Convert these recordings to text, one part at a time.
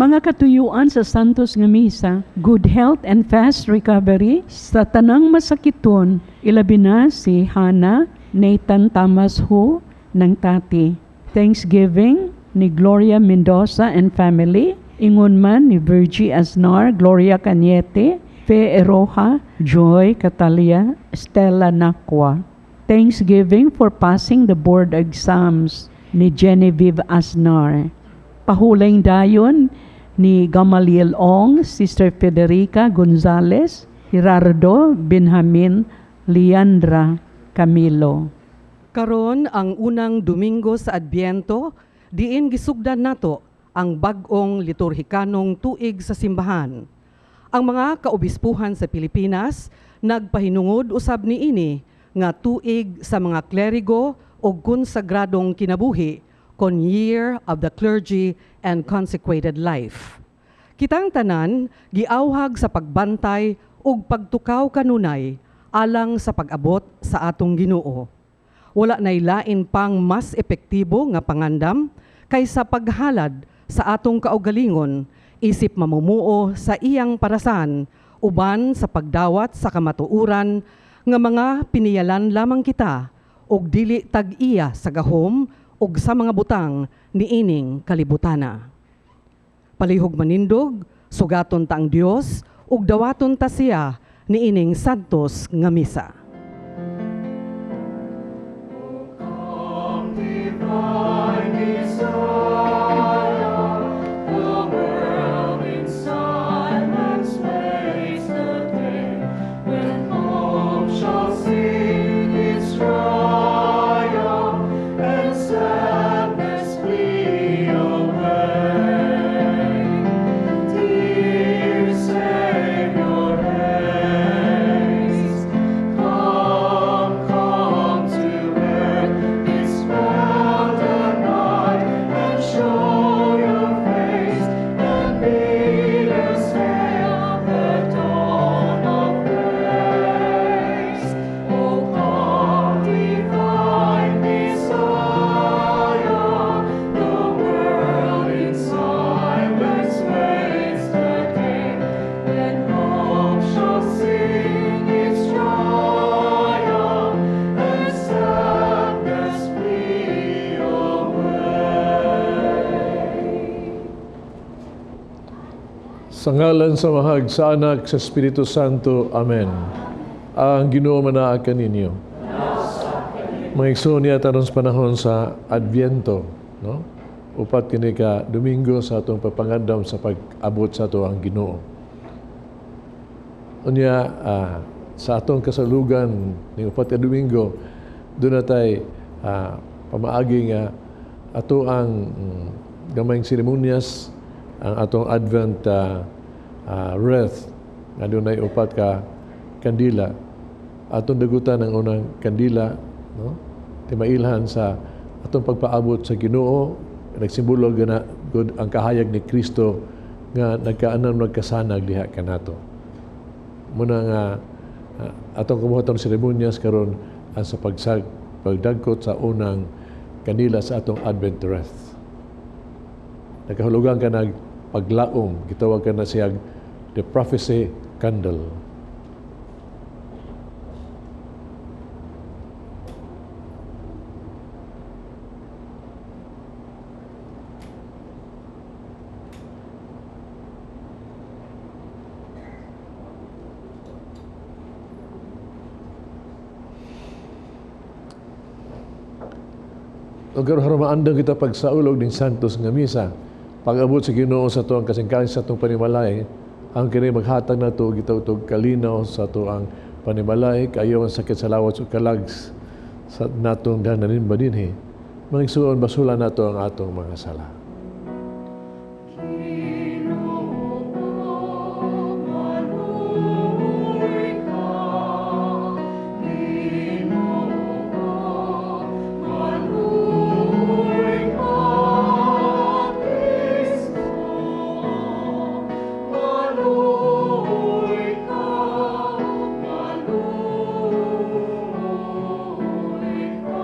Mga katuyuan sa Santos nga Misa, good health and fast recovery sa tanang masakiton, ilabi na si Hannah Nathan Thomas Ho ng Tati. Thanksgiving ni Gloria Mendoza and family, ingon man ni Virgie Aznar, Gloria Cañete, Fe Eroja, Joy Catalia, Stella Nakwa. Thanksgiving for passing the board exams ni Genevieve Aznar. Pahuling dayon ni Gamaliel Ong, Sister Federica Gonzalez, Gerardo Benjamin Leandra Camilo. Karon ang unang Domingo sa Adbyento, diin gisugdan nato ang bag-ong liturhikanong tuig sa simbahan. Ang mga kaobispuhan sa Pilipinas nagpahinungod usab niini nga tuig sa mga klerigo o konsagradong kinabuhi kon Year of the Clergy and Consecrated Life. Kitang tanan giawhag sa pagbantay ug pagtukaw kanunay alang sa pag-abot sa atong Ginoo. Wala nay lain pang mas epektibo nga pangandam kaysa paghalad sa atong kaugalingon isip mamumuo sa iyang parasan uban sa pagdawat sa kamatuoran nga mga piniyalan lamang kita ug dili tag-iya sa gahom ug sa mga butang niining kalibutana. Palihog manindog, sugaton ta ang Dios ug dawaton ta siya niining santos nga misa. Come, divine Messiah, the world in silence waits the day when hope shall sing its triumph and sadness flee away. Dear Savior, haste, come, come to earth, dispel the night, and show your face, and bid us hail the dawn of grace. O come, divine Messiah, the world in silence waits the day when hope shall sing its triumph and sadness flee away. Sa ngalan sa Amahag, sa Anak, sa Espiritu Santo. Amen. Ang Ginoo manaa kaninyo. Mga igsoon, niya taron sa panahon sa Adbyento, no? 4 kini ka Domingo sa atong pagpangandam sa pag-abot sa ato ang Ginoo. Unya sa atong kasalugan ning 4 ka Domingo, duna tay pamaagi nga ato ang gamayng seremonyas, ang atong Advent wreath nga dunay 4 ka kandila. Atong dagutan ang unang kandila, no? Timailhan sa atong pagpaabot sa Ginoo, nagsimbolo gana gud ang kahayag ni Kristo nga nagkaanam nagkasanag diha kanato. Muna nga atong kabuhaton seremonyas karon ang sa pagdagkot sa unang kandila sa atong Advent wreath. Nakahulugan ka nag paglaom, gitawag ka na siya the prophecy candle. Ug karon harumaandang kita pagsaulog ning Santos nga misa. Pag-abot sa Ginoo sa tuang kasingkasin sa atong panimalay, ang kini maghatag nato gitawtog kalinaw sa tuang panimalay, kayo ang sakit sa lawas ug kalags sa natong dananin ba dinhi. Mga igsoon, basula nato ang atong mga sala. Ginoo, maluoy ka. Ginoo, maluoy ka. Kristo, maluoy ka. Maluoy ka.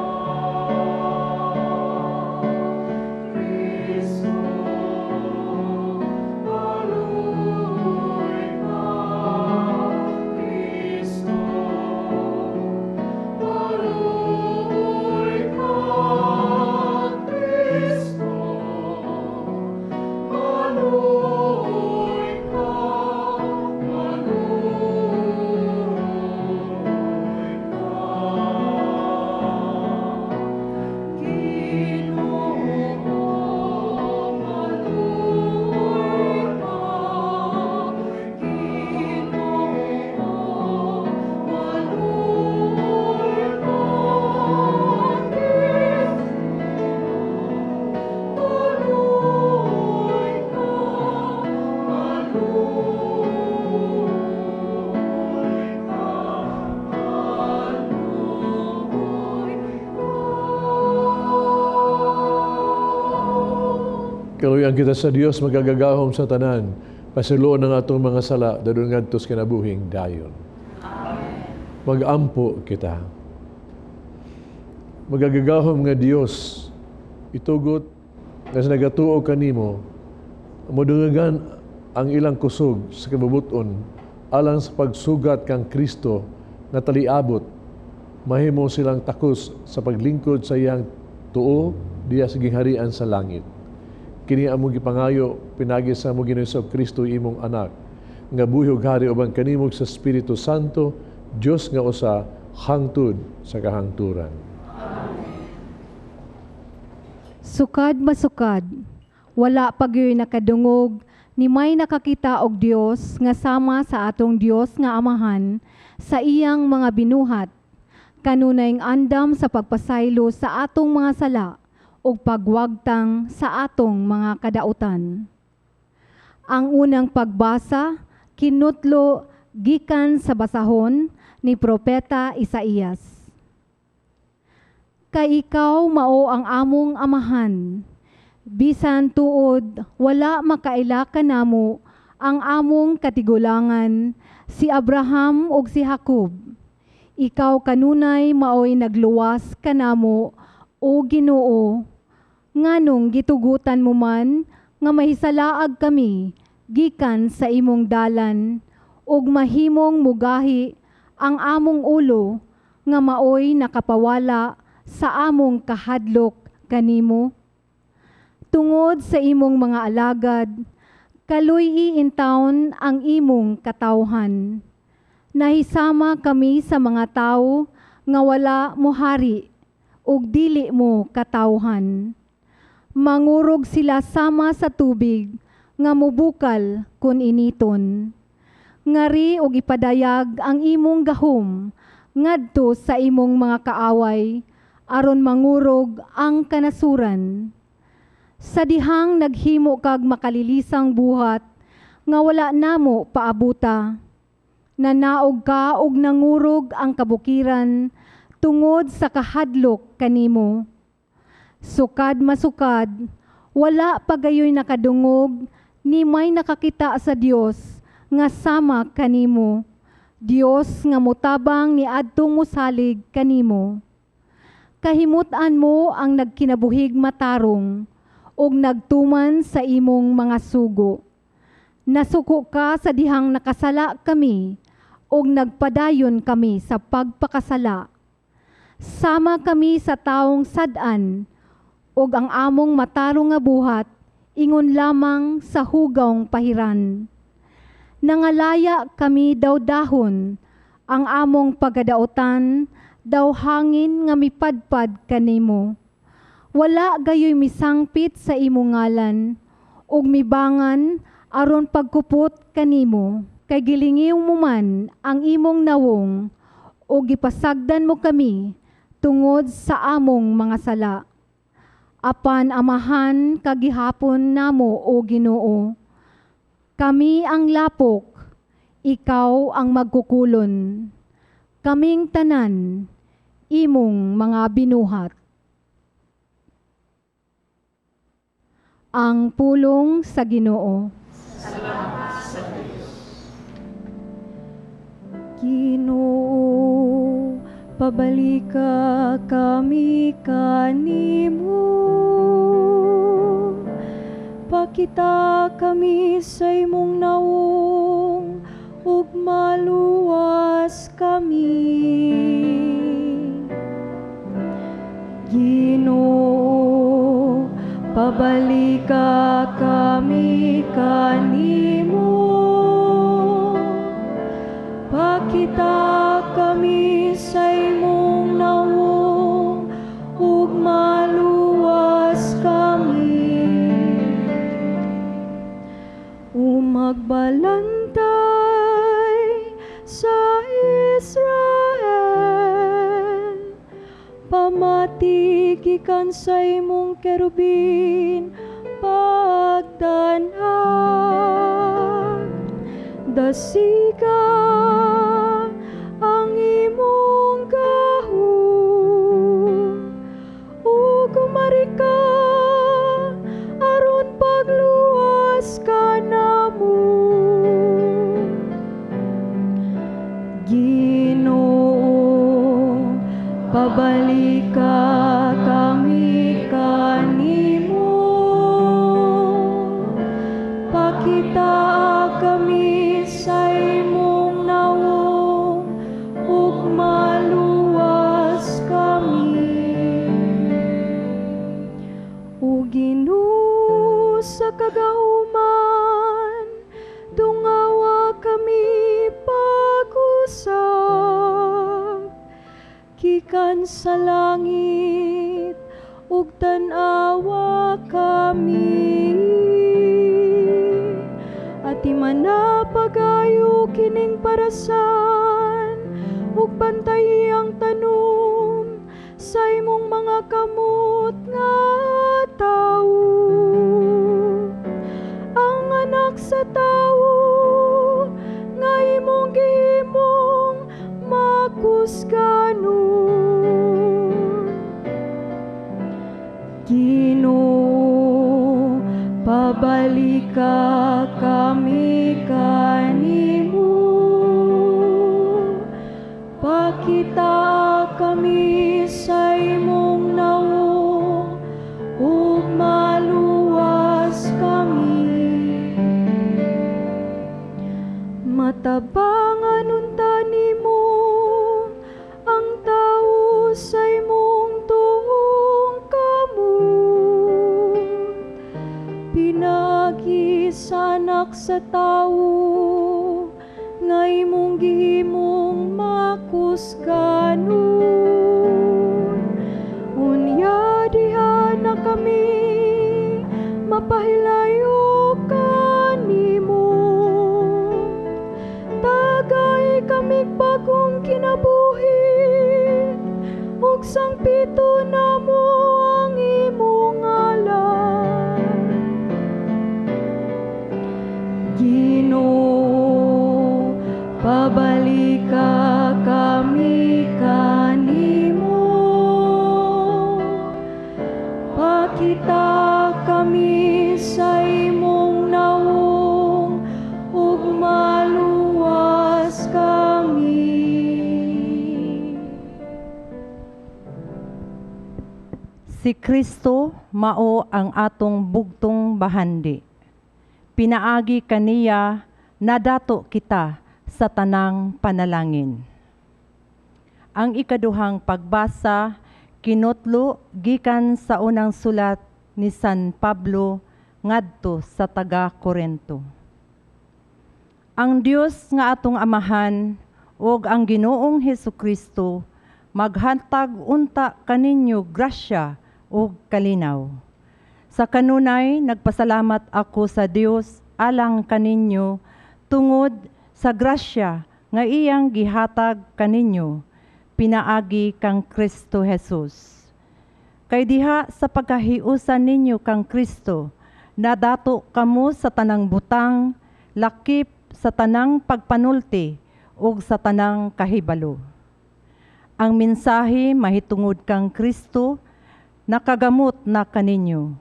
Kaluyan kita sa Dios makagagahom sa tanan. Pasayloon ang atong mga sala, dadon ngadto sa kinabuhing dayon. Mag-ampo kita. Makagagahom nga Dios, itugot nga sa nagatuo kanimo, modungagan ang ilang kusog sa kabubuton alang sa pagsugat kang Kristo nga taliabot, mahimo silang takos sa paglingkod sa iyang tuo diya sa gingharian sa langit. Kini among gipangayo pinagi sa among Ginoong Kristo, imong anak, nga buhi ug hari uban kanimo sa Espiritu Santo, Dios nga usa, hangtod sa kahangturan. Sukad masukad, wala pa gyoy nakadungog ni may nakakita og Dios nga sama sa atong Dios nga Amahan sa iyang mga binuhat. Kanunayng andam sa pagpasaylo sa atong mga sala ug pagwagtang sa atong mga kadautan. Ang unang pagbasa kinutlo gikan sa basahon ni Propeta Isaías. Kay ikaw mao ang among amahan. Bisan tuod wala makaila kanamo ang among katigulangan, si Abraham ug si Jacob. Ikaw kanunay maoy nagluwas kanamo, o Ginoo. Nganong gitugutan mo man nga mahisalaag kami gikan sa imong dalan ug mahimong mugahi ang among ulo nga maoy nakapawala sa among kahadlok kanimo? Tungod sa imong mga alagad, kaluy-i intawon ang imong katawhan. Nahisama kami sa mga tawo nga wala mohari ug dili mo katawhan. Mangurog sila sama sa tubig nga mubukal kun initon. Ngari og ipadayag ang imong gahom ngadto sa imong mga kaaway aron mangurog ang kanasuran. Sa dihang naghimo kag makalilisang buhat nga wala namo paabuta. Nanaog ka og nangurog ang kabukiran tungod sa kahadlok kanimo. Sukad masukad, wala pa gayoy nakadungog ni may nakakita sa Dios nga sama kanimo. Dios nga motabang ni adtong mosalig kanimo. Kahimut-an mo ang nagkinabuhig matarong ug nagtuman sa imong mga sugo. Nasuko ka sa dihang nakasala kami ug nagpadayon kami sa pagpakasala. Sama kami sa taong sad-an ug ang among matarong nga buhat ingon lamang sa hugawng pahiran. Nangalaya kami daw dahon, ang among pagadaotan daw hangin nga mipadpad kanimo. Wala gayoy misangpit sa imong ngalan ug mibangan aron pagkupot kanimo. Kay gilingiw mo man ang imong nawong ug gipasagdan mo kami tungod sa among mga sala. Apan Amahan kagihapon namo, o Ginoo. Kami ang lapok, ikaw ang magkukulon. Kaming tanan, imong mga binuhat. Ang pulong sa Ginoo. Ginoo, pabalika kami kanimo. Pakita kami sa imong nawong ug maluwas kami. Ginoo, pabalika kami kanimo. Pakita kami sa imong nawong ug maluwas kami. Umagbalantay sa Israel, pamati gikan sa imong kerubin pagdanag. Dasiga ang imong gahom ug marika aron pag Pabalika kami kanimo, pakita kami sa imong nawong ug maluwas kami. O Ginoo sa kagahuman, dungawa kami pag-usab, gikan sa langit ug tan-awa kami. Atimana pagayo kining parasan ug bantayi ang tanom sa imong mga kamot nga tawo. Ang anak sa tawo nga imong gihimong makusganon. Ginoo, pabalika kami kanimo, pakita kami sa imong nawong ug maluwas kami. Matabangan unta nimo ang tawo sa imong tuong kamot, pinaagi sa anak sa tawo nga imong gihimong makusganon. Unya diha na kami mapahilayo kanimo, tagay kami bagong kinabuhi ug sangpito namo ang imong ngalan. Ginoo, pabalika kami kanimo, pakita kami sa imong nawong ug maluwas kami. Si Kristo mao ang atong bugtong bahandi. Pinaagi kaniya nadato kita sa tanang panalangin. Ang ikaduhang pagbasa kinutlo gikan sa unang sulat ni San Pablo ngadto sa taga Korento. Ang Dios nga atong Amahan ug ang Ginoong Hesukristo maghatag unta kaninyo grasya ug kalinaw. Sa kanunay nagpasalamat ako sa Dios alang kaninyo tungod sa grasya nga iyang gihatag kaninyo pinaagi kang Kristo Jesus. Kay diha sa pagkahiusan ninyo kang Kristo, nadato kamo sa tanang butang, lakip sa tanang pagpanulti ug sa tanang kahibalo. Ang mensahe mahitungod kang Kristo nakagamot na kaninyo.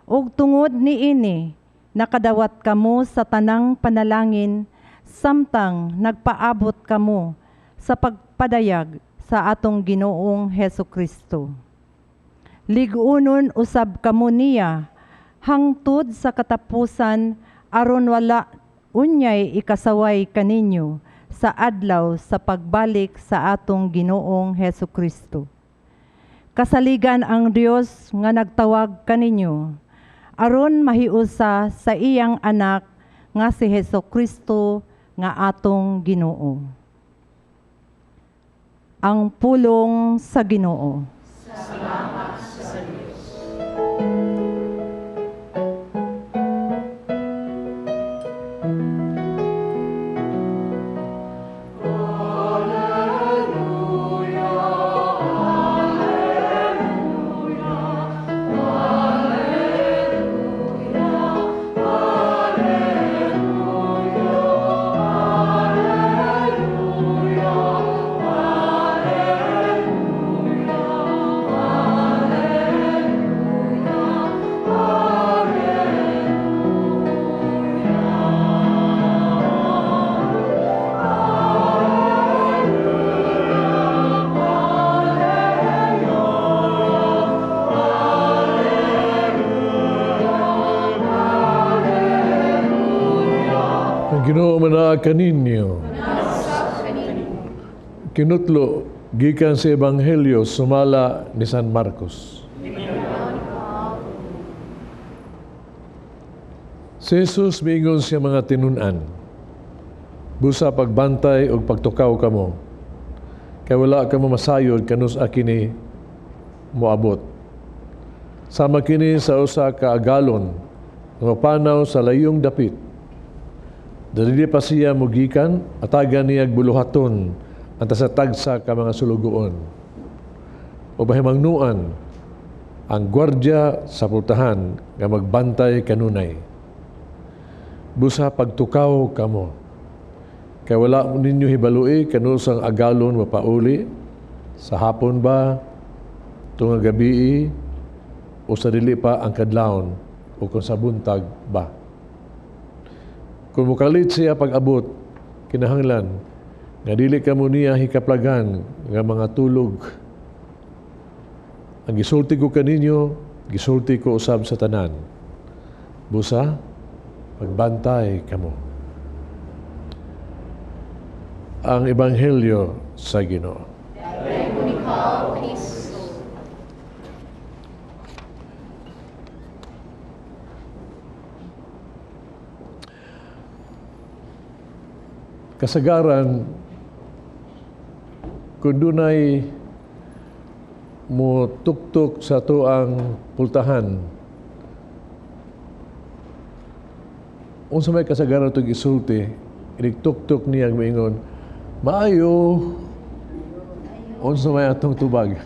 Ug tungod niini nakadawat kamo sa tanang panalangin samtang nagpaabot kamo sa pagpadayag sa atong Ginoong Hesus Kristo. Lig-unon usab kamo niya hangtod sa katapusan aron wala unyay ikasaway kaninyo sa adlaw sa pagbalik sa atong Ginoong Hesus Kristo. Kasaligan ang Dios nga nagtawag kaninyo aron mahiusa sa iyang anak nga si Hesus Kristo nga atong Ginoo. Ang pulong sa Ginoo. Salamat sa Diyos. Ginoo manaag kaninyo. Kinutlo gikan sa Ebanghelyo sumala ni San Marcos. Si Jesus miingon sa mga tinun-an, "Busa pagbantay og pagtukaw kamo, kay wala kamo masayod kanus-a kini moabot. Sama kini sa usa ka agalon nga mapanaw sa layong dapit. Dili pa siya mogikan, atagan niyag buluhaton ang tagsa-tagsa ka mga sulugoon. O bahimangnuan ang gwardya sa pultahan nga magbantay kanunay. Busa pagtukaw kamo, kay wala ninyo hibaloi kanusang agalon mapauli, sa hapon ba, tunga gabii, o sa dili pa ang kadlawon, o kung sa buntag ba. Kung mukalit siya pag-abot, kinahanglan nga dili kamo niya hikaplagan nga mga tulog. Ang gisulti ko kaninyo, gisulti ko usab sa tanan. Busa, pagbantay kamo." Ang Ebanghelyo sa Ginoo. Kasagaran, kung dunay mo tuktok sa tuang pultahan, unsa may kasagaran itong isulti, inig-tuktok niya ang moingon, "Maayo." Unsa may atong tubag?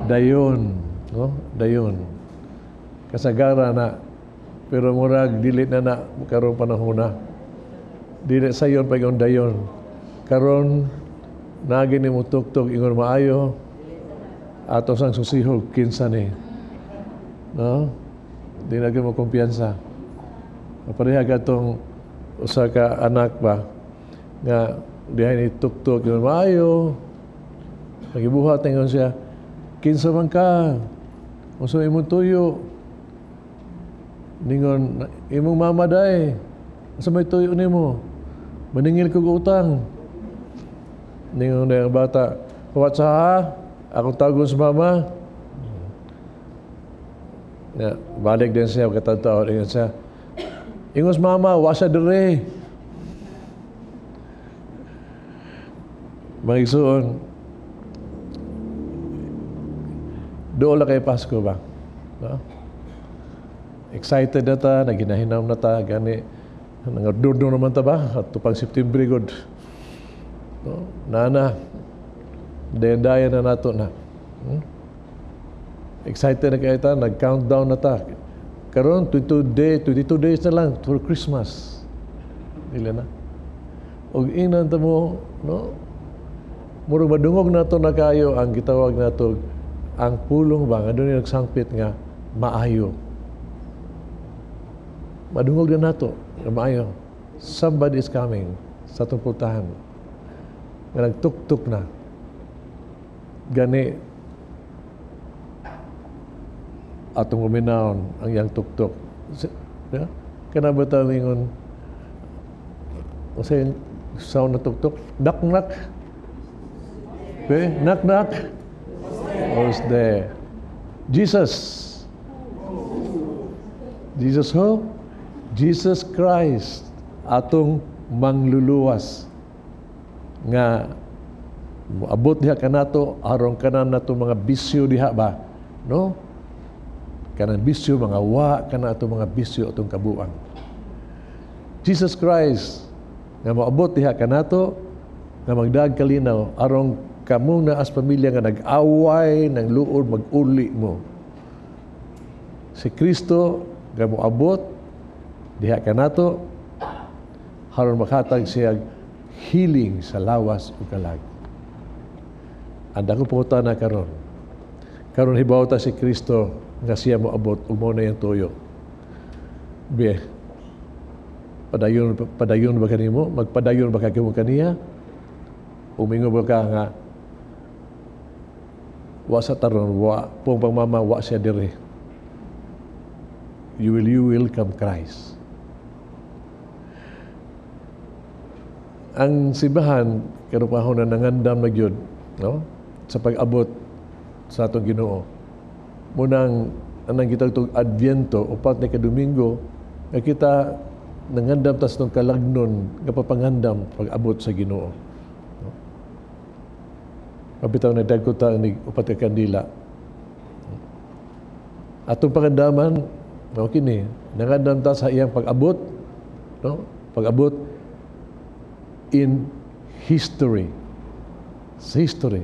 Dayon, no? Dayon. Kasagaran na, pero murag dili na na karon panahon na. Dili sayon pa ingon dayon. Karon nagi ni mo tuktok ingon maayo, ato sang susihog kinsa ni. No? Di na mo kumpiyansa. Pareha katong usa ka anak ba nga dihay ni tuktok ingon maayo. Nagibuhat ingon siya, "Kinsa man ka? Unsa imong tuyo?" Ningon, "Imong mama day." "Unsa may tuyo nimo?" "Maningil kog utang." Ningon na ang bata, "Huwat sa ha? Akong tawagon sa mama." Ya, balik din siya, katatawa. Ingon siya, "Ingos mama, wa siya dire." Mga igsoon, dool na kay Pasko ba? No? Excited na ta, naghinahinaw na ta, gani, nangadurdo naman ta ba? At pang September good. No? Nana, daya-daya na nato na. Excited na kayo ta, nag-countdown na ta. Karon, 22 days na lang for Christmas. Dili na. Og inan ta mo, no? Murag madungog nato na kayo ang gitawag nato ang pulong ba nga doon nagsangpit nga maayo. Madungog na nato nga maayo. Somebody is coming sa atong pultahan. Nga nagtuktok na. Gani atong uminahon ang iyang tuktok. Ya? Kana ba ta ingon unsay sound na tuktok? Knock knock. Okay? Knock knock. Who's there? Jesus. Jesus who? Jesus Christ, atong mangluluwas nga moabot diha kanato aron kanan nato mga bisyo diha ba, no? Kanang bisyo mga wa kana ato mga bisyo atong kabuang. Jesus Christ nga moabot diha kanato nga magdag kalinaw aron kamo na as pamilya nga nag-away ng luod mag-uli mo. Si Kristo nga moabot diha kanato aron makatag siya healing sa lawas ug kalag. Ang dako pangutana karon. Karon hibaw ta si Kristo nga siya moabot ug mao na iyang tuyo. Be, padayon ba kanimo? Magpadayon ba kamo kaniya? Umingo ba ka nga wa sa taron, wa pong pangmama, wa siya dire. You will welcome Christ. Ang simbahan karong panahon na nangandam na gyud, no, sa pag-abot sa atong Ginoo. Munang anang gitawag tong Adviento, 4 na ka Domingo nga kita nangandam ta sa atong kalagnon nga papangandam pag-abot sa Ginoo. No? Mabitaw nagdagko ta ni 4 ka kandila. Atong pangandaman, no, kini, nangandam ta sa iyang pag-abot, no? Pag-abot in history. Sa history.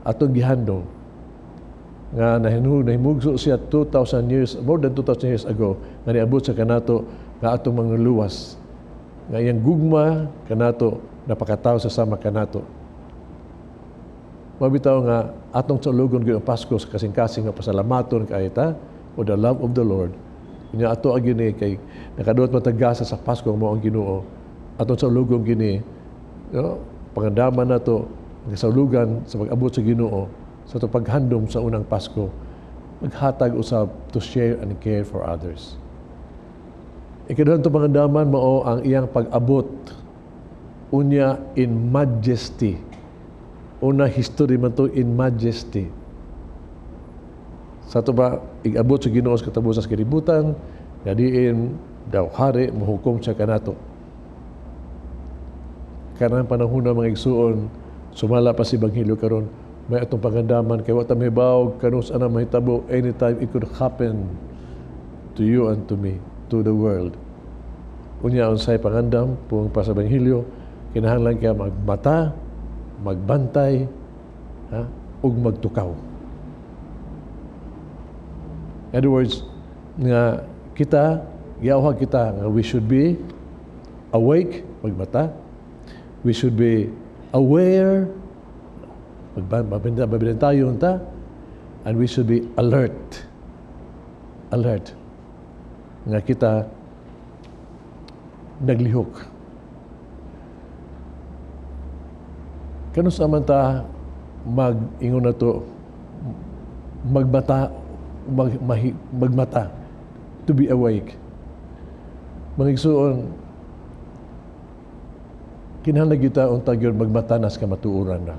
Atong gihandong nga nahimugso siya 2,000 years, more than 2,000 years ago, nga niabot sa kanato nga atong mga luwas. Nga iyang gugma kanato, napakatawo sa sama kanato. Mabitaw nga atong saulugon gyud ang Pasko sa kasing-kasing nga pasalamaton kaayo ta o the love of the Lord. Nya ato agi ni kay nakaduot matagasa sa Pasko mo ang Ginoo. Atong saulugon kini, no, pangandaman nato ang kasaulugan sa pag-abot sa Ginoo sa atong paghandom sa unang Pasko, maghatag usab to share and care for others. Ikaduhang itong pangandaman mao ang iyang pag-abot unya in majesty. Una history man to, in majesty. Sa ato ba, igabot sa Ginoo sa katapusan sa kalibutan, nga diin daw hari mohukom siya kanato. Kanang panahon na, mga igsuon, sumala pa si Ebanghelyo karon, may atong pangandaman kay wa ta mahibaw kanus ana mahitabo. Anytime it could happen to you and to me, to the world. Unya unsay pangandam pung pa sa Ebanghelyo, kinahanglan kaya magmata, magbantay, ha, ug magtukaw. In other words, nga kita, giyawag kita nga we should be awake, magmata. We should be aware, mabintayon ta, and we should be alert. Alert. Nga kita naglihok. Kanus man ta mag-ingon na to, magmata, magmata, to be awake? Mga igsuon, kinahanglan kita unta gyud magmata nas kamatuoran na.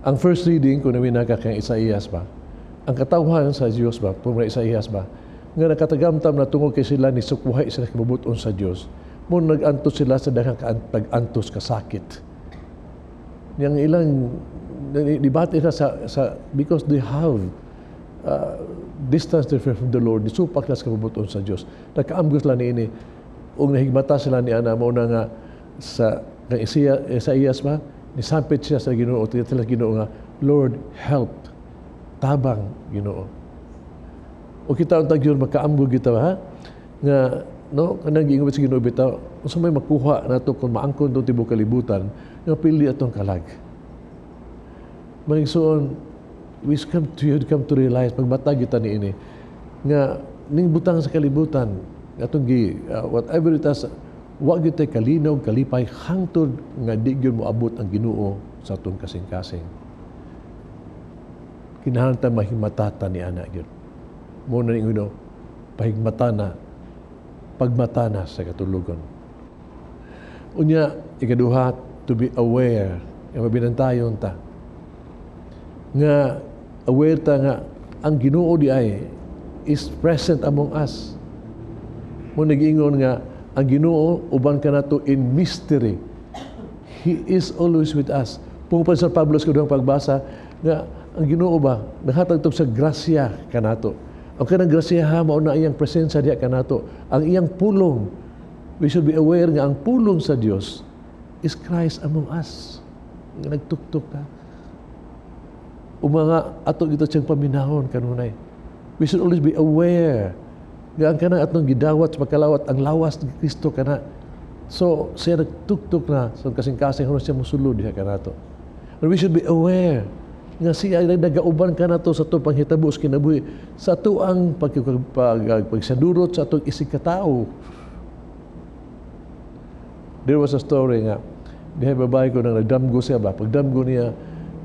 Ang first reading, kung nawina ka kang Isaías ba, ang katawhan sa Dios ba, kung Isaías ba, nga nakatagamtam na tungod kay sila ni sukwahi sila kabubuton sa Dios, mo nag-antos sila sa daghang pag-antos kasakit. Yang ilang dibate na sa because they have distance from the Lord, nisupak na sa kabubuton sa Dios. Nakaamgos lang niini ug nahigmata sila ni ana mo na nga sa kang Isaías ba, nisampit siya sa Ginoo, tiya sila Ginoo nga, "Lord, help, tabang Ginoo." O kita unta gyud makaamgo kita ha nga no kanang giingon sa Ginoo bitaw, unsa may makuha nato kung maangkon tong tibuok kalibutan nga pili atong kalag? Mga igsoon, we come to realize, magmata kita niini nga ning butang sa kalibutan atong gi whatever it is, wa gyud tay kalinaw kalipay hangtod nga di gyud moabot ang Ginoo sa atong kasing-kasing. Kinahanglan ta mahigmata ni ana gyud. Mo na ning pahigmata na, pagmata na sa katulugon. Unya ikaduha, to be aware, nga mabinantayon ta nga aware ta nga ang Ginoo di ay is present among us. Mo nagiingon nga ang Ginoo uban kanato in mystery. He is always with us. Pung pa sa Pablo sa kaduhang pagbasa nga ang Ginoo ba naghatag to sa grasya kanato. Ang kanang grasya ha, mao na iyang presensya diha kanato. Ang iyang pulong, we should be aware nga ang pulong sa Dios is Christ among us. Nga nagtuktok ka. O mga ato gito siyang paminahon kanunay. We should always be aware nga ang kanang atong gidawat sa pagkalawat, ang lawas ni Kristo kana. So siya nagtuktok na sa kasing-kasing huno siya mosulod diha kanato. And we should be aware nga siya ay nagauban kanato sa atong panghitabo sa kinabuhi, sa ato ang pagsadurot sa atong isig katao. There was a story nga diha babae ko nang nagdamgo siya ba, pagdamgo niya,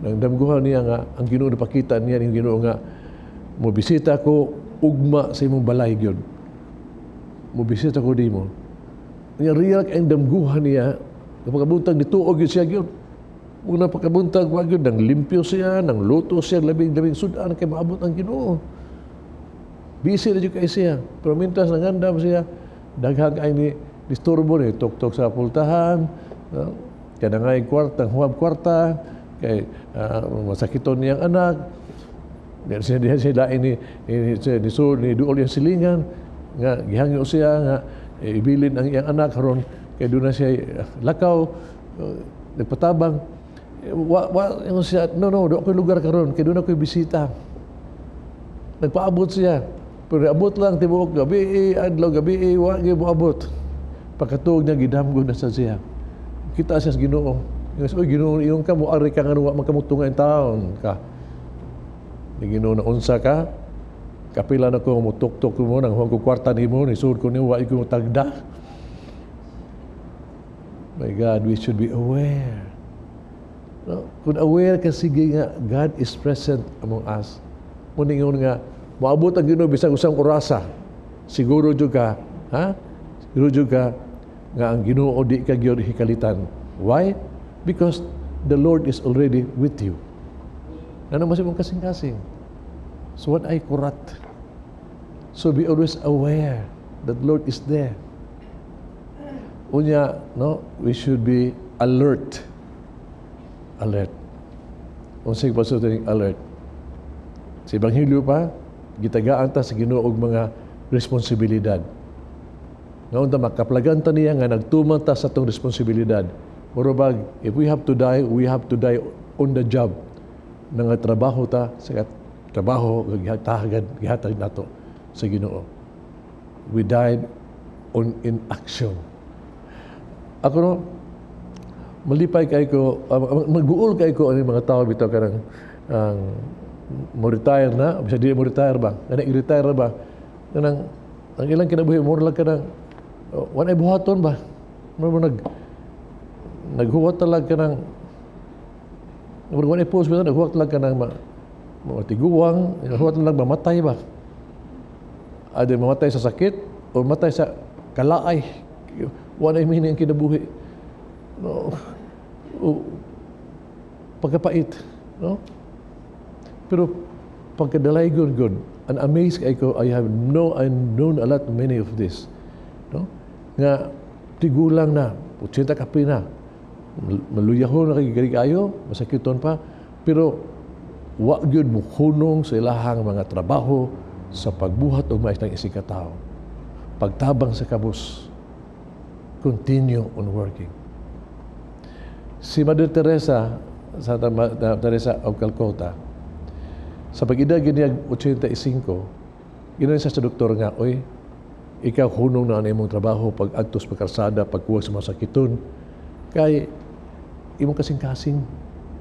nagdamgohan niya nga ang Ginoo napakita niya ning Ginoo nga mo bisita ko ugma sa imong balay gyud. Mo bisita ko dimo. Niya real kay damguhan niya. Pagkabuntag nituog gyud siya gyud. Una pagkabuntag wa gyud nang limpyo siya, nang luto siya labing labing sudan kay maabot ang Ginoo. Busy na jud kay siya. Pero mintras nangandam siya, daghang ay ni disturbo ni tuktok sa pultahan, no? Kay nangay kwarta, huwab kwarta, kay masakiton niyang anak. Di siya diha siya lain ni ni duol iyang silingan nga gihangyo siya nga ibilin ang iyang anak karon kay doon na siya lakaw, nagpatabang. Wa wa ingon siya, "No, no, do ako'y lugar karon kay doon ako'y bisita." Nagpaabot siya. Pero abot lang tibuok gabi, adlaw gabi, wa gyud moabot. Pagkatuog niya, gidamgo na sa siya. Kita siya sa Ginoo. Ingon siya, "Oy Ginoo, ingon ka mo ari ka nga wa man kamutunga in taon ka." Ni Ginoo na, "Unsa ka? Kapila na ko mo tuktok mo nang huwag ko kwarta nimo, ni sud ko nimo, wa ko tagda." My God, we should be aware. No? Kung aware ka sige nga God is present among us. Muningon nga moabot ang Ginoo bisag usang orasa. Siguro jud ka, ha? Siguro jud ka nga ang Ginoo di ka gyud hikalitan. Why? Because the Lord is already with you. Ano mas imong kasing-kasing? So what ay kurat? So be always aware that Lord is there. Unya, no, we should be alert. Alert. Unsay pagsulti alert? Sa Ebanghelyo pa, gitagaan ta sa Ginoo og mga responsibilidad. Nga unta makaplagan ta niya nga nagtuman ta sa atong responsibilidad. Murabag, if we have to die, we have to die on the job. Nga trabaho ta sa trabaho nga gihatag nato sa Ginoo. We died on in action. Ako no, malipay kay ko, magbuol kay ko ani mga tao bitaw kanang ang mo retire na, bisa di mo retire ba? Kanang i-retire na ba? Kanang ang ilang kinabuhi mo lang kanang walay buhaton ba? Mo mo naghuwat talaga kanang wala post ba, naghuwat lang kanang matiguang, naghuwat lang mamatay ba? Ade mamatay sa sakit o mamatay sa kalaay. Wala meaning ang kinabuhi. No. O, pagkapait, no? Pero pagkadalaygon good, and amazed kay ko, I have no, I known a lot many of this. No? Nga tigulang na, 80 kapi na, maluyahon na kay ayo, masakiton pa, pero wa gyud muhunong sa ilahang mga trabaho sa pagbuhat og mais ng isig ka tawo. Pagtabang sa kabus, continue on working. Si Mother Teresa, Santa Teresa of Calcutta, sa pag-edad niya 85, ginawa siya sa doktor nga, "Oy, ikaw hunong na ang imong trabaho pag adtos pagkarsada, pagkuha sa mga sakiton, kay imong kasing-kasing,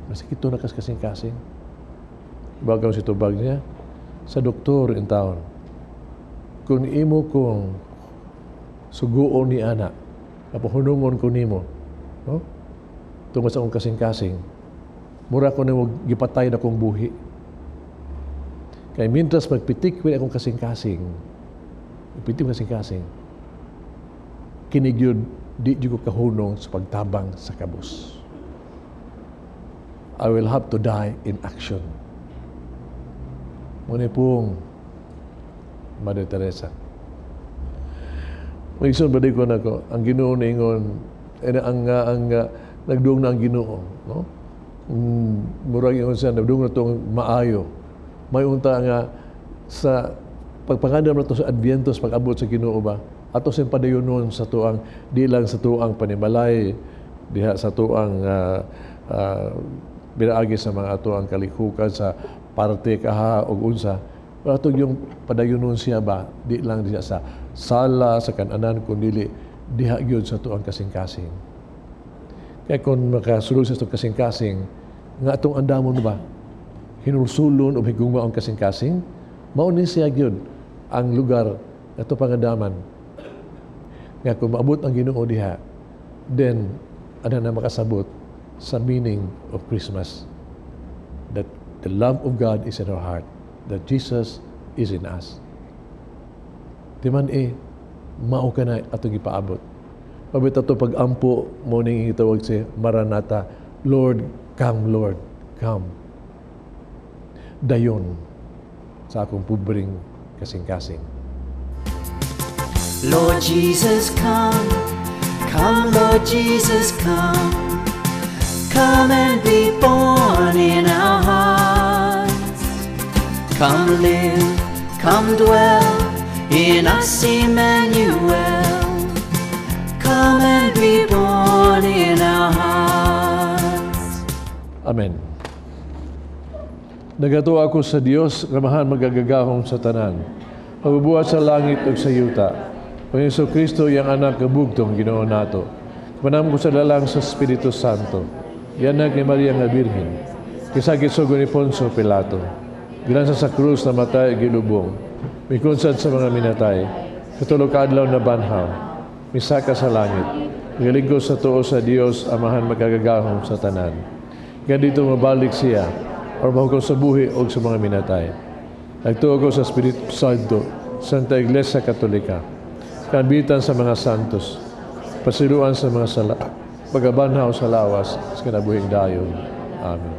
masakiton na kas kasing-kasing." Bagaw si tubag niya sa doktor in town, "Kung imo kong suguon ni ana, kapahunungon ko nimo, no? Tungod sa akong kasing-kasing, mura ko nimo gipatay na kong buhi. Kay mintras magpitik ko akong kasing-kasing, pitik kasing-kasing, kini gyud di jud ko kahunong sa pagtabang sa kabus. I will have to die in action." Muna pong Mother Teresa. May igsoon ba ko nako, ang Ginoo ningon, eh, ang nagduong na ang Ginoo, no? Murag ingon siya, nagduong na tong maayo. May unta nga sa pagpangandam na to sa Advientos, pag-abot sa Ginoo ba, ato siyang padayonon sa tuang, di lang sa tuang panimalay, diha sa tuang binaagi sa mga ato ang kalihukan sa parte kaha og unsa. Pero ato yung padayonon siya ba, di lang diha sa sala, sa kananan, kundi diha gyud sa tuang kasing-kasing. Kaya kung makasulod sa itong kasing-kasing, nga atong andamon ba, hinulsulon o higugma ang kasing-kasing, mao ni siya gyud ang lugar ato pangandaman. Nga kung maabot ang Ginoo diha, then ano na makasabot sa meaning of Christmas. That the love of God is in our heart, that Jesus is in us. Di man eh, mao ka na atong ipaabot. Mabit ato pag-ampo mo ning gitawag si Maranatha. Lord, come, Lord, come. Dayon sa akong pobreng kasing-kasing. Lord Jesus, come. Come, Lord Jesus, come. Come and be born in our hearts. Come live, come dwell in us, Emmanuel. Come and be born in our hearts. Amen. Nagatuo ako sa Dios, Amahan makagagahom sa tanan. Magbubuhat sa langit ug sa yuta. Kang Hesus Kristo, iyang anak nga bugtong Ginoo nato. Kapanam ko sa lalang sa Espiritu Santo. Gianak ni Maria nga Birhen. Gisakit sugo ni Poncio Pilato. Gilansa sa krus, namatay, gilubong. Mikunsad sa mga minatay. Katulo ka adlaw nabanhaw. Misaka sa langit. Nagalingkod sa tuo sa Dios, Amahan makagagahom sa tanan. Gikan didto mabalik siya aron maghukom sa buhi o sa mga minatay. Nagtuo ko sa Espiritu Santo, Santa Iglesia Katolika, kaambitan sa mga santos, pasiluan sa mga sala, pagkabanhaw sa lawas, sa kinabuhing dayon. Amen.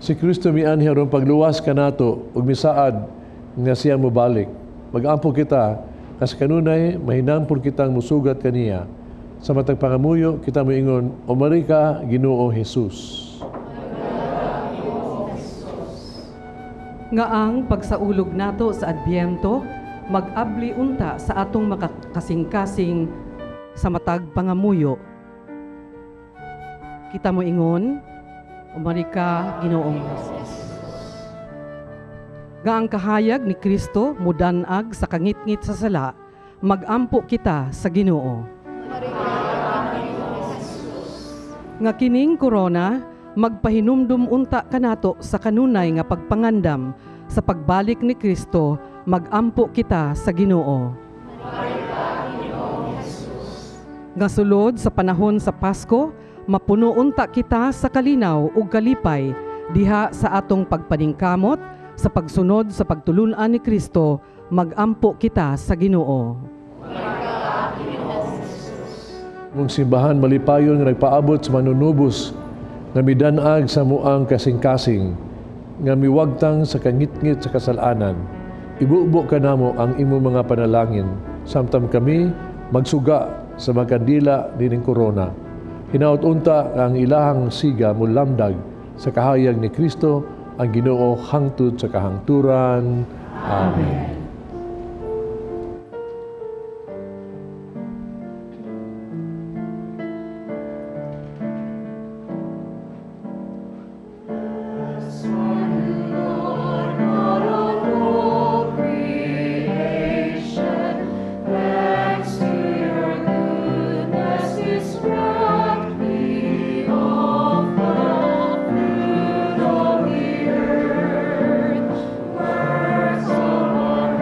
Si Kristo mianhi aron pagluwas kanato ug misaad nga siya mobalik. Magampo kita kas kanunay mahinampon kitang musugat kaniya. Sa matag pangamuyo kita moingon, "Umari ka, Ginoo Jesus." Nga ang pagsaulog nato sa Adbyento mag-abli unta sa atong makakasing-kasing sa matag pangamuyo. Kita mo ingon, "Umari ka, Ginoong Jesus." Nga ang kahayag ni Kristo mudanag sa kangitngit sa sala, magampo kita sa Ginoo. Nga kining korona magpahinumdum unta kanato sa kanunay nga pagpangandam sa pagbalik ni Kristo, magampo kita sa Ginoo. Nga sulod sa panahon sa Pasko, mapuno unta kita sa kalinaw ug kalipay diha sa atong pagpaningkamot sa pagsunod sa pagtulun-an ni Kristo, magampo kita sa Ginoo. Mong simbahan malipayon nga nagpaabot sa manunubos nga midanag sa amoang kasing-kasing nga miwagtang sa kangitngit sa kasalanan. Ibubo kanamo ang imong mga panalangin samtang kami magsuga sa mga kandila nining korona. Hinaot unta nga ang ilahang siga mulamdag sa kahayag ni Kristo ang Ginoo hangtod sa kahangturan. Amen. Lord God of all creation, thanks to your goodness, this bread we offer, fruit of the earth, works of our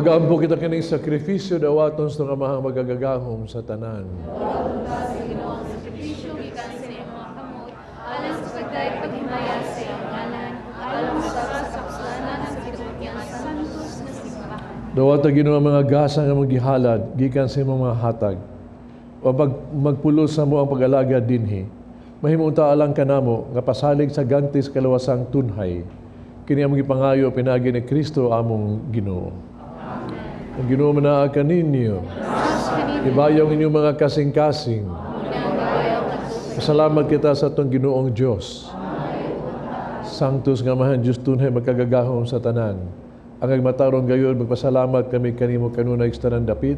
Magampo kita kining sakripisyo dawaton sa Amahang magagagahom sa tanan. Sakripisyo gikan sa imong mga kamot, alang sa pagdayeg paghimaya sa iyang ngalan, ug alang usab sa kapuslanan sa tibuok niyang santos nga simbahan. Dawata Ginoo ang mga gasa nga among gihalad gikan sa imong mga hatag. O magpulos sa mo ang pag-alagad dinhi. Mahimong ta alang kanamo nga pasalig sa ganti sa kaluwasang tunhay. Kini among gipangayo pinaagi ni Kristo among Ginoo. Ang Ginoo manaa kaninyo. Ibayaw ang inyong mga kasing-kasing. Pasalamat kita sa atong Ginoong Dios. Sanctus nga Amahan Dios tunhay magkagagahom sa tanan. Ang agmatarong gayon magpasalamat kami kanimo kanunay sa tanan dapit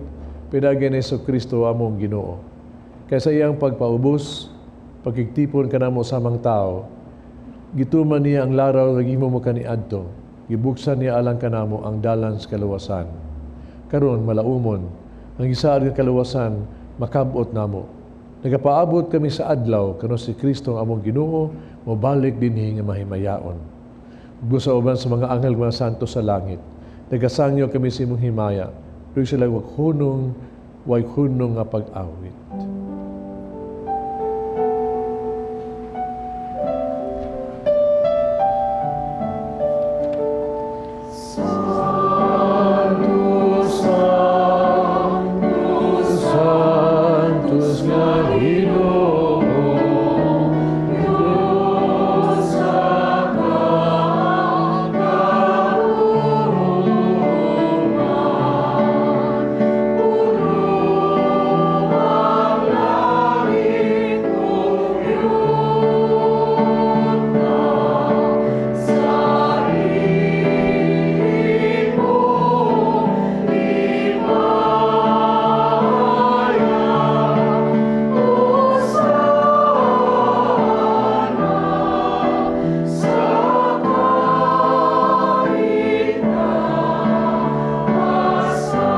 pinaagi ni Hesus Kristo among Ginoo. Kay sa iyang pagpaubos, pagkigtipon kanamo samang tao, gituman niya ang laraw nga gihimo mo kaniadto, gibuksan niya alang kanamo ang dalan sa kaluwasan. Karon malaumon, ang gisaad nga kaluwasan makabot namo. Nagapaabot kami sa adlaw kano si Kristo ang among Ginoo mobalik dinhi nga mahimayaon. Busa uban sa mga anghel mga santo sa langit. Nagasangyo kami sa imong himaya. Duy sila wag hunong, way hunong nga pag-awit. Sanctus, Sanctus nga Ginoo, Diyos sa kauman, puno ang langit ug yuta sa imong himaya. Hosana sa kaitaasan. Daytoy nakaanhi sa ngalan sa Ginoo. Hosana sa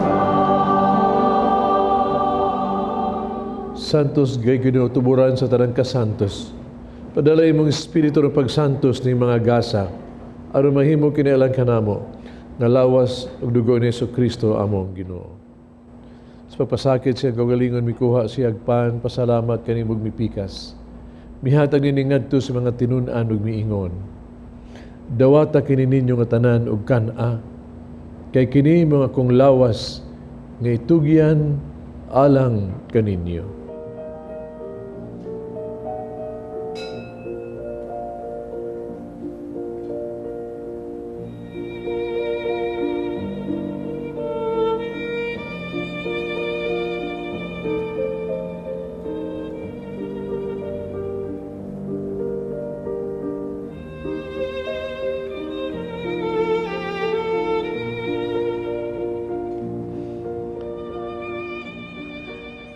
kaitaasan. Santos gay Ginoo tuburan sa tanang kasantos. Padala imong espiritu ng pagsantos ning mga gasa aron mahimo kini alang kanamo nga lawas ug dugo ni Hesus Kristo among Ginoo. Sa pagpasakit siya kaugalingon mikuha siya og pan pasalamat kanimo ug mipikas. Mihatag nini ngadto sa mga tinun-an ug miingon. Dawata kini ninyo nga tanan ug kan-a kay kini mga akong lawas nga itugyan alang kaninyo.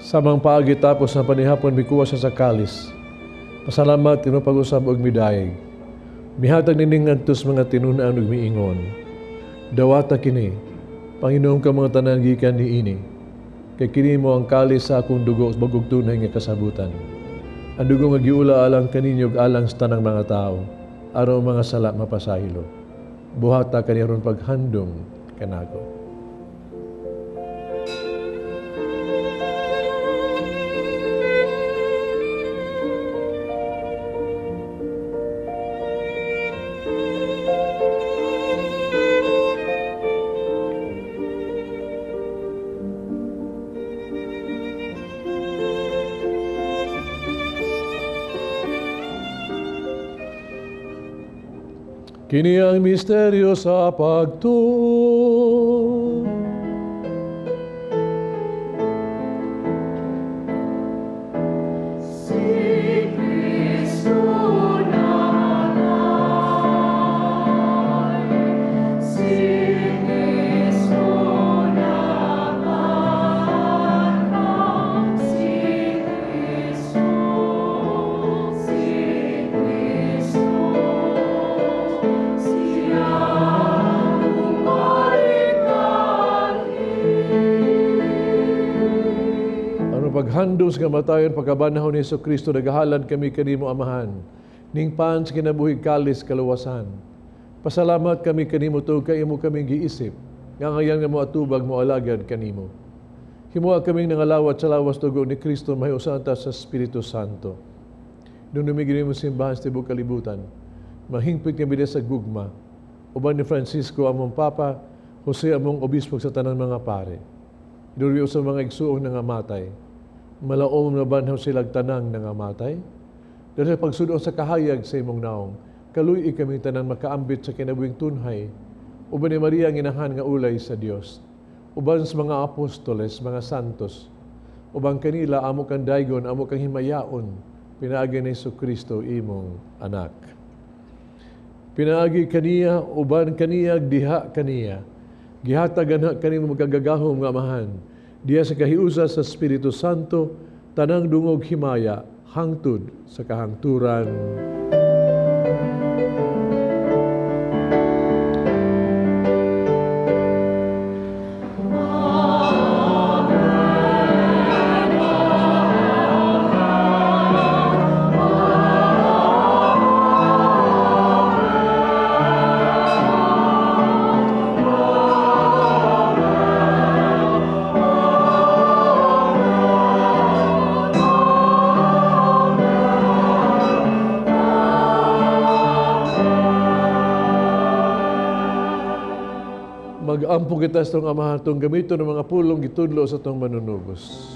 Samang paagi tapos ng panihapon mikuha siya sa kalis. Pasalamat ino pag-usab og midayeg. Mihatag nining ngadto sa mga tinun-an ug miingon. Dawata kini, Panginoon ka mga tanan gikan niini. Kay kini mo ang kalis sa akong dugo sa bag-ong tunay nga kasabutan. Ang dugo nga giula alang kaninyo ug alang sa tanang mga tao, aron mga sala mapasaylo. Buhata kani aron paghandom kanako. Kini ang misteryo sa pagtuo. Si Kristo naanhi, paghandom sa kamatayon, pagkabanhaw ni Hesus Kristo, nagahalad kami kanimo, Amahan, ning pan sa kinabuhi, kalis kaluwasan. Pasalamat kami kanimo tungod kay imo kaming giisip, nga ngayon nga moatubag moalagad kanimo. Himoa kaming nangalawat sa lawas dugo ni Kristo, mahiusa ta sa Espiritu Santo. Hinumdumi imong simbahan sa tibuok kalibutan, mahingpit kami sa gugma, uban ni Francisco among Papa, Jose among Obispo sa tanang mga pare. Hinumdumi sa mga igsuong nangamatay, malaom nabanhaw silag tanang nangamatay. Dahil sa pagsud-on sa kahayag sa imong naong, kaluy-i kami tanan makaambit sa kinabuhing tunhay, uban ni Maria ang inahan nga ulay sa Dios, uban sa mga apostoles, mga santos, uban kanila amo kang daygon, amo kang himayaon, pinaagi ni Hesus Kristo imong anak. Pinaagi kaniya, uban kaniya, diha kaniya. Gihatag anha kanimo makagagahom nga Amahan. Diha sa kahiusa sa Espiritu Santo, tanang dungog himaya, hangtod sa kahangturan. Mag-ampo kita sa atong Amahan, atong gamiton ang mga pulong gitudlo sa atong manunubos.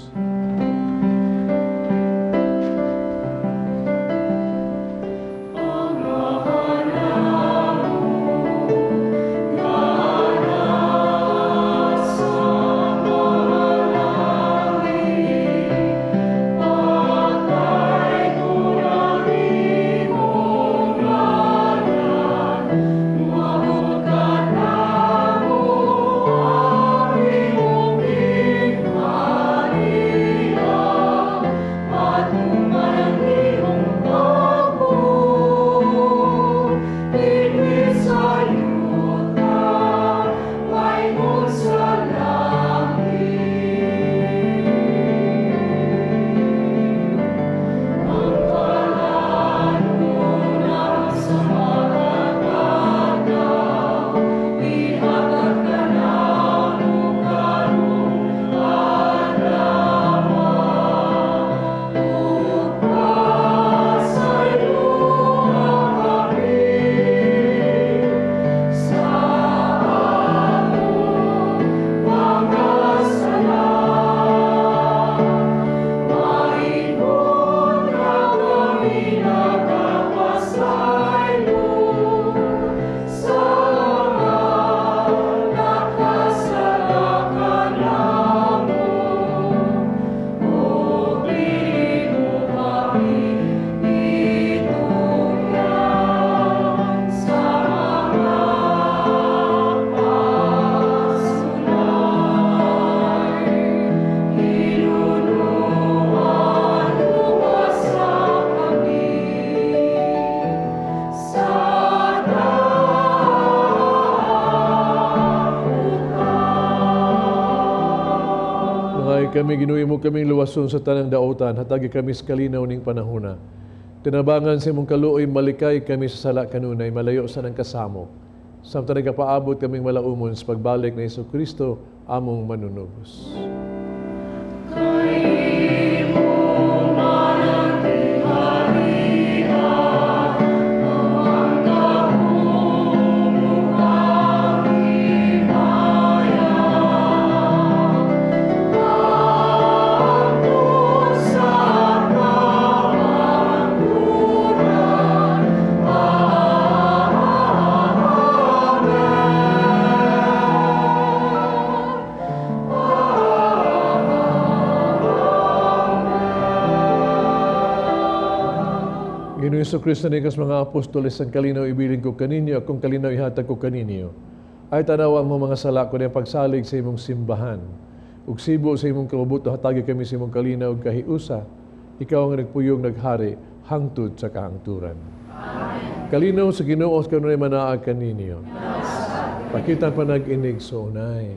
Mga kami, Ginoo, imo kaming luwason sa tanang daotan, hatagi kami sa kalinaw ning panahona. Tinabangan sa imong kaluoy, malikay kami sa sala kanunay, malayo sa nang kasamok. Samtang nagapaabot kaming malaumon sa pagbalik ni Hesus Kristo, among manunubos. Ginoong Hesus Kristo, niingon sa mga apostoles, ang kalinaw ibilin ko kaninyo, akong kalinaw ihatag ko kaninyo. Ayaw tanawa ang among mga sala kundi ang pagsalig sa imong simbahan. Ug sibo sa imong kamabuto, hatagi kami sa imong kalinaw ug kahiusa. Ikaw ang nagpuyong naghari hangtod sa kahangturan. Amen. Kalinaw sa Ginoo kanunay manaa kaninyo. Pakita panag-inig sa unay.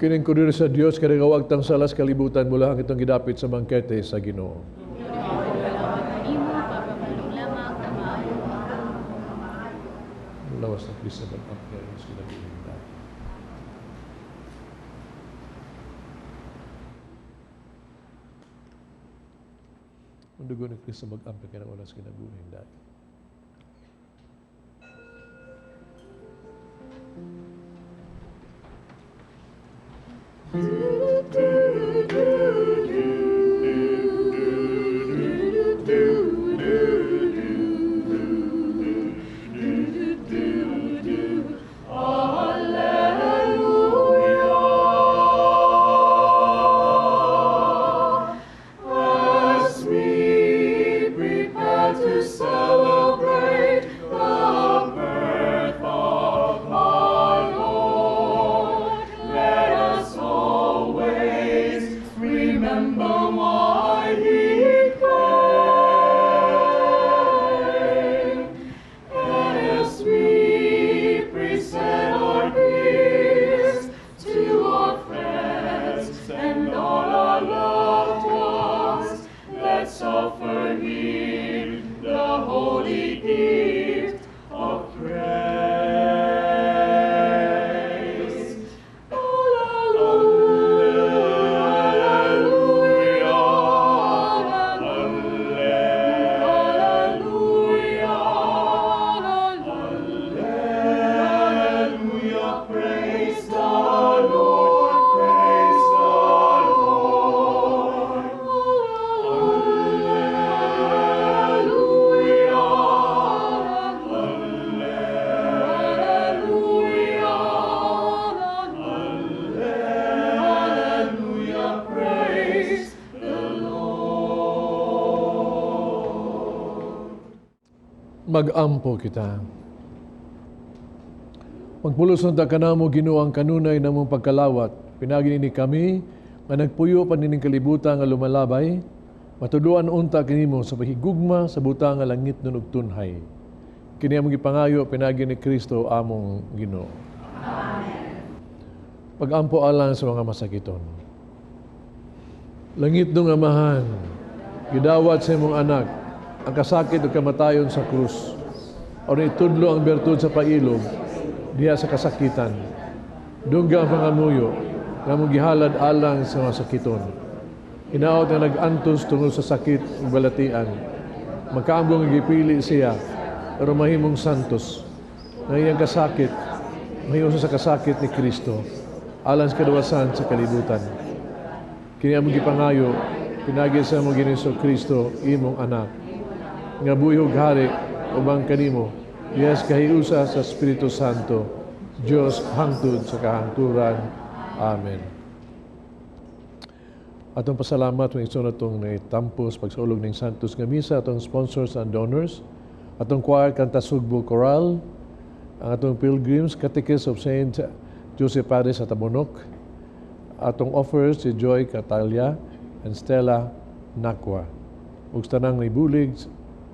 Kining kordero sa Dios kay nagawagtang sala sa kalibutan, mula ang itong gidapit sa bangkete sa Ginoo. Kanimo pagpapalong lamang ang maayo. Lawas ng Kristo mag-ampi ang kinabuhing dayon. Ang dugo ni Kristo mag-ampi kaya wala sa kinabuhing dayon. As we prepare to celebrate the birth of our Lord, let us always remember why He came. As we present our gifts to our friends and all our loved ones, let's offer Him the holy gift of praise. Alleluia, alleluia, alleluia, praise the Lord, praise the Lord. Alleluia, alleluia, alleluia, praise the Lord. Mag-ampo kita. Magpulos unta kanamo, Ginoo, ang kanunay namong pagkalawat. Pinaagi ni kami nga nagpuyo pa nining kalibutan nga lumalabay, matudloan unta kanimo sa paghigugma sa butang nga langit ug tunhay. Kini among gipangayo pinaagi ni Kristo among Ginoo. Amen. Pag-ampo alang sa mga masakiton. Langitnong Amahan, gidawat sa imong anak ang kasakit ug kamatayon sa krus. Aron itudlo ang bertud sa pailob diha sa kasakitan. Dungga ang pangamuyo nga among gihalad alang sa mga sakiton. Hinaot nga nag-antos tungod sa sakit ug balatian. Magkaambong nga gipili siya aron mahimong santos. Nga iyang kasakit mahiusa sa kasakit ni Kristo alang sa kaluwasan sa kalibutan. Kini among gipangayo pinaagi sa among Ginoong Kristo, imong anak, nga buhi ug hari uban kanimo diha sa kahiusa sa Espiritu Santo, Dios hangtod sa kahangturan. Amen. Atong pasalamat kung igsoon atong naitampos pagsaulog ning Santos nga Misa, atong sponsors and donors, atong choir Kanta Sugbo Choral, ang atong pilgrims, Catechist of Saint Joseph Paris sa Tabunok, atong offers si Joy Catalia and Stella Nakwa. Ug sa tanang nibulig,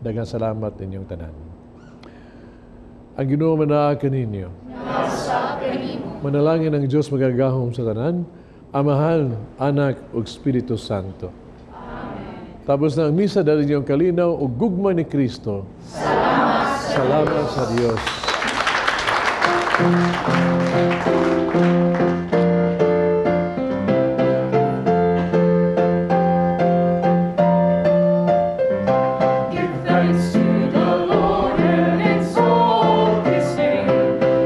daghang salamat ninyong tanan. Ang Ginoo manaa kaninyo. Manalangin ang Diyos magagahom sa tanan, Amahan, Anak, ug Espiritu Santo. Amen. Tapos na ang misa, dali niyong kalinaw ug gugma ni Kristo. Salamat, salamat sa Diyos. Give thanks to the Lord and exalt His name.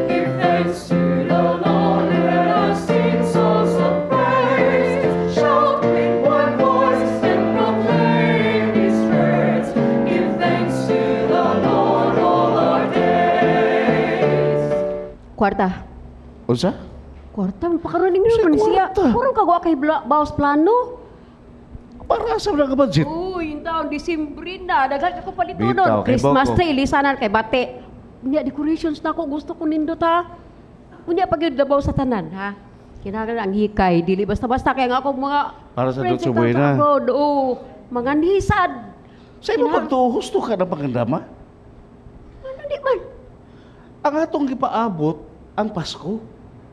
Give thanks to the Lord and us sing songs of praise. Shout with one voice and proclaim His praise. Give thanks to the Lord all our days. Kwarta. Unsa? Kwarta, pakaroon ninyo man siya. Kwarta? Puro kagwa kay bawas plano. Para sa mga budget? Uy, yung taon, Disembre na. Daghan ka ko palito Bitaw, nun. kay Christmas Boko. tree, lisanan kay bate. Unya, decorations na ako. Gusto ko nindot ha. Unya, pag yun labaw sa tanan, ha? Kinahanglan ang hikay. Dili basta-basta. Kaya nga ako mga Para sa friends Dolce sa Buena. abroad. Oo, mga nisad. Sa imo pagtuo, husto ka na pagandama? Ano di man? Ang atong gipaabot, ang Pasko.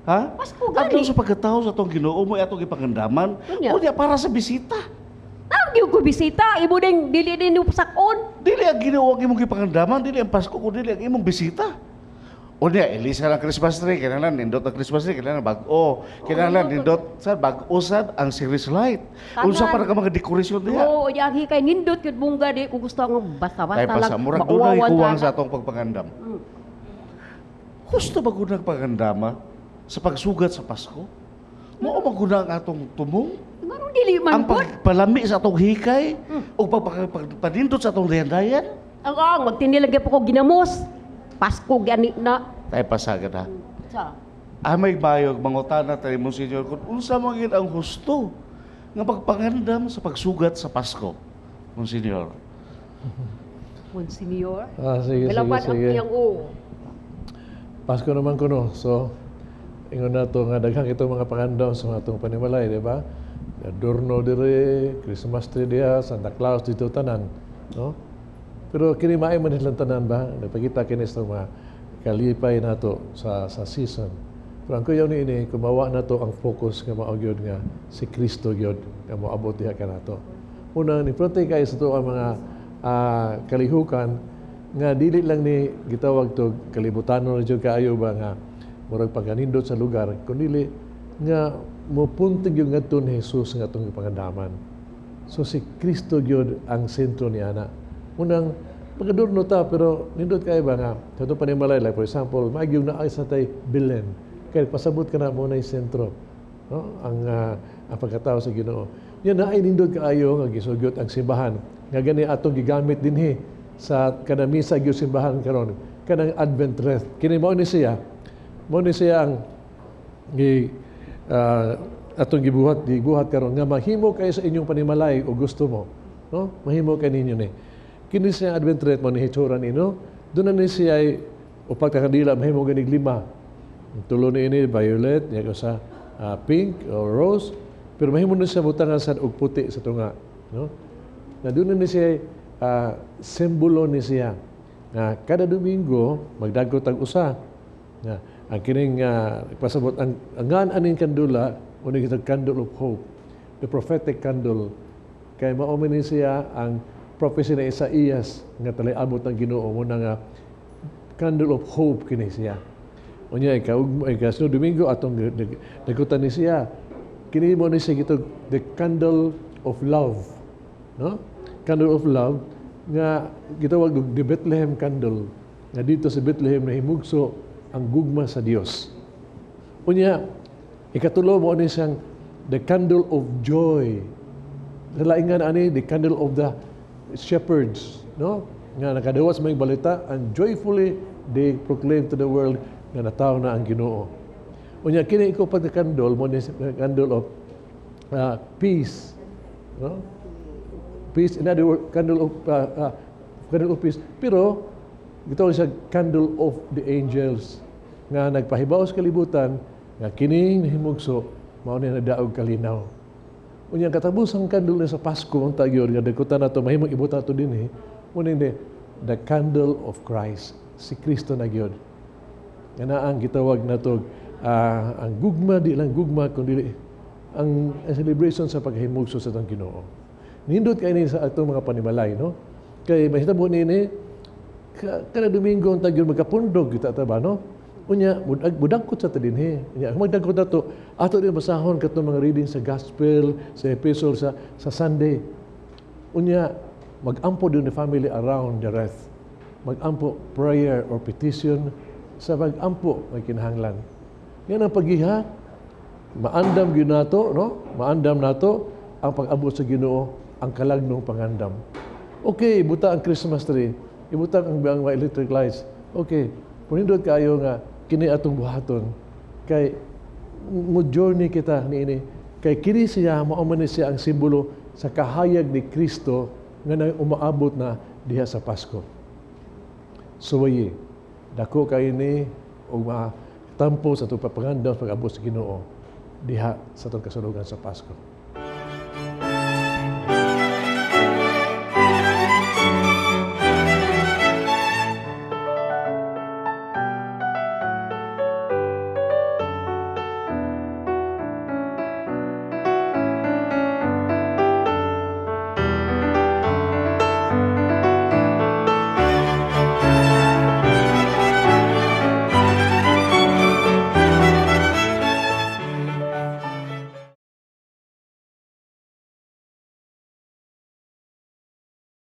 Ha? Pasko gani. Adlaw sa pagkatao sa atong Ginoo mo atong gipangandaman. Unya. Unya para sa bisita. Tawag gyud ko bisita, imo ding dili din sak-on. Dili ang Ginoo ang imong gipangandaman, dili ang Pasko kun dili ang imong bisita. Unya, elisa lang Christmas tree, kinahanglan nindot ang Christmas tree, kinahanglan bag-o. Kinahanglan nindot sa bag-o sad ang series light. Unsa Tanan. para ka mga dekorasyon diha? Oo, unya ang hikay nindot gyud bungga di ko gusto nga basta-basta Kay lang. pa sa murag dunay mauwawan kuwang tanan. sa atong pagpangandam. Husto ba gud ang pangandama sa pagsugat sa Pasko? Mao ba gud ang atong tumong? Nganong dili man Ang gud? pagpalami sa atong hikay o pagpanindot sa atong dayan-dayan? Ang magtinilag gyud po ko ginamos. Pasko gani na. Tay pasagad ha. Sa Amay bayog mangutana tayo mo Senyor kung unsa man gyud ang husto nga pagpangandam sa pagsugat sa Pasko. Monsignor. Monsignor. Ah, sige, sige, Galawan ang sige. iyang o. Pasko naman kuno. So, ingon na to nga daghang itong mga pangandam sa mga atong panimalay, di ba? Adorno dire, Christmas tree diha, Santa Claus dito tanan, no? Pero kini maay man silang tanan ba? Nagpakita kini sa mga kalipay nato sa season. Pero ang kuyaw ni ini, kumawa na to ang focus nga mao gyud nga si Kristo gyud nga moabot diha kanato. Una, ni protect kayo sa to ang mga kalihukan nga dili lang ni gitawag to kalibutanon na jud kaayo ba nga murag pagkanindot sa lugar kundi nga mopuntig yung ngadto ni Jesus nga atong gipangandaman. So si Kristo gyud ang sentro ni ana. Unang pagkadurno ta pero nindot kay ba nga sa atong panimalay, like for example, maagyong naa sa tay Belen kay pasabot ka na mo na sentro, no, ang pagkatao sa Ginoo. Yan na ay nindot kaayo nga gisugyot ang simbahan nga gani atong gigamit dinhi sa kada misa gyud simbahan karon, kanang Advent wreath. Kini mao ni siya ang gi atong gibuhat karon nga mahimo kay sa inyong panimalay o gusto mo, no, mahimo kay ninyo ni. Kini siya ang Advent wreath mo ni hitsura nino. Doon na ni siya ay upat ka kandila, mahimo ganig lima. Ang tulo ni ini violet niya ko sa pink or rose, pero mahimo ni siya butangan sa og puti sa tunga, no, na doon na ni siya simbolo ni siya nga kada Domingo magdagko tag usa nga ang kining pasabot ang ngan aning kandula uni kita candle of hope, the prophetic candle, kay mao man ni siya ang prophecy ni Isaías nga talay abot ng Ginoo mo na nga candle of hope kini siya. Unya ikaw ikasunod Domingo atong nagkutan ni siya, kini mo ni siya gitog the candle of love, no, candle of love nga gitawag og the Bethlehem candle, nga dito sa Bethlehem nahimugso ang gugma sa Dios. Unya ikatulo mo ni siyang the candle of joy. Laingan ani the candle of the shepherds, no, nga nakadawas may balita and joyfully they proclaim to the world nga natawo na ang Ginoo. Unya kini ikapat nga candle mo ni the candle of peace, no, peace, in other words, candle of peace, pero gitawag siya candle of the angels nga nagpahibaw sa kalibutan nga kining nahimugso mao ni nadaog kalinaw. Unya ang katapusang candle ni sa Pasko ang tagyon nga dagkutan nato mahimong ibutang nato dinhi mo ni the candle of Christ, si Kristo na gyud nga naa ang gitawag nato ang gugma, di lang gugma kundi ang celebration sa paghimugso sa atong Ginoo. Nindot kay ni sa atong mga panimalay, no, kay mahitabo niini kada Domingo ang tagyon magkapundog kita ta ba, no? Unya mudagkot sa ta dinhi. Unya kung magdagkot nato, ato din basahon katong mga reading sa gospel, sa epistle sa Sunday. Unya magampo din the family around the wreath, magampo, prayer or petition sa magampo may kinahanglan. Yan ang pagiha maandam gyud nato, no, maandam nato ang pag-abot sa Ginoo, ang kalagnong pangandam. Okay, ibuta ang Christmas tree, ibutang ang mga electric lights, okay, punindot kayo nga kini atong buhaton kay mo journey kita niini, kay kini siya mao man ni siya ang simbolo sa kahayag ni Kristo nga na umaabot na diha sa Pasko. Suwayi, dako kay ni ug matampo sa atong pagpangandam sa pag-abot sa Ginoo diha sa atong kasulugan sa Pasko.